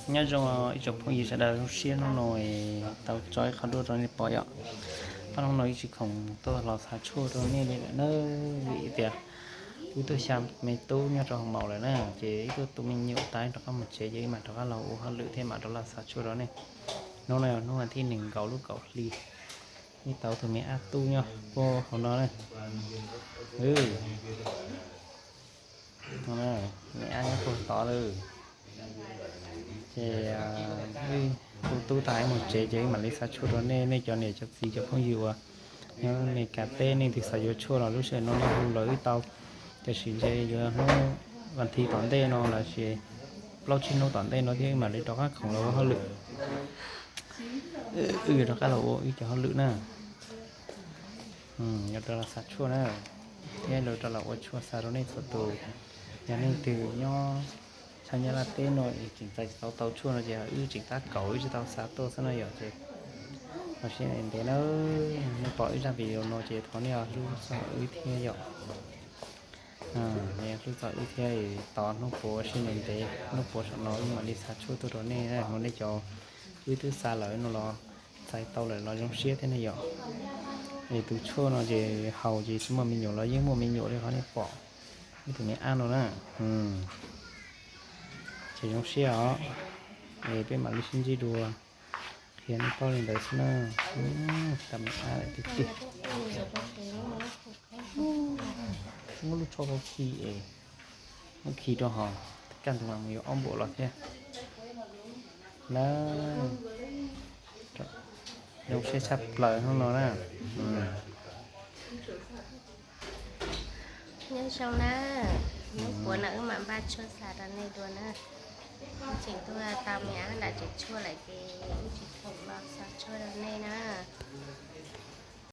Nyob zoo ib tsoom phooj ywg sawv daws, zoo siab hnub no tau tso ib qho duab rau nej pom yom. Ob hnub no ib tsis khoom tuaj los xav tshuaj rau nej li lawm na, vim tias wb tuaj xya me tub nyob rau hauv maus lawm na, ces ib tuaj tu me nyuam tas rov qab mus tsev ces wb mam rov qab los ua hauj lwm thiab mam rov los xav tshuaj rau nej. Hnub no yog hnub vas thib nees nkaum lub kaum hli, ib tau tus me ab tub nyob puag hauv no na. Me ab nyob puag tod lawm. Ces wb tu tub tas mus tsev ces wb mam li xa tshuaj rau nej, nej cov niam cov txiv cov phooj ywg uas nyob Meskas teb, nej twg xav yuav tshuaj los lub sij hawm no nej hu los wb tau. Tiam sis ntshe yuav hnub vas thiv tom ntej no lossis plaub tsib hnub tom ntej no thiab wb mam li rov qab khoom los ua hauj lwm. Wb yuav rov qab los ua wb cov hauj lwm na. Yuav rov los xa tshuaj na, thiab yuav rov los ua tshuaj xa rau nej txhua tus. Yog leej twg nyob tshaj Nyab Laj teb no es tseem txais tsis tau tau tshuaj no ces wb tseem tab kaum wb tsis tau xa tuaj xwb no yom. Ces los sis ntev na, nej pom wb zaj video no ces thov nej hlub txog wb thiab yom. Hlub txog wb thiab, tos hnub puav sib ntev ntev, hnub puav saum no wb mam li xa tshuaj tuaj rau nej, nej cov wb twb xa lawm no los txais tau lawm los zoo siab thiab ne yom. Es tus tshuaj no ces haus ces tsis muaj me nyuam los yeej muaj me nyuam li qhov nej pom ib tug me ab no na. Ces zoo siab os. Es peb mam li sib ntsib dua, qhia nej paub li ntawd xwb na. Tab me ab lawm tiag tiag. Muab lub tsho khi es, muab khi rau hos, kaj ntug mas mus yuav ob npaum los thiab na. Zoo siab tshaj plaws hnub no na. Nyob zoo na, hnub puav no wb mam npaj tshuaj xa rau nej dua na. Tseem tuaj tau me ab nram tsev tshuaj lawm ces wb tsis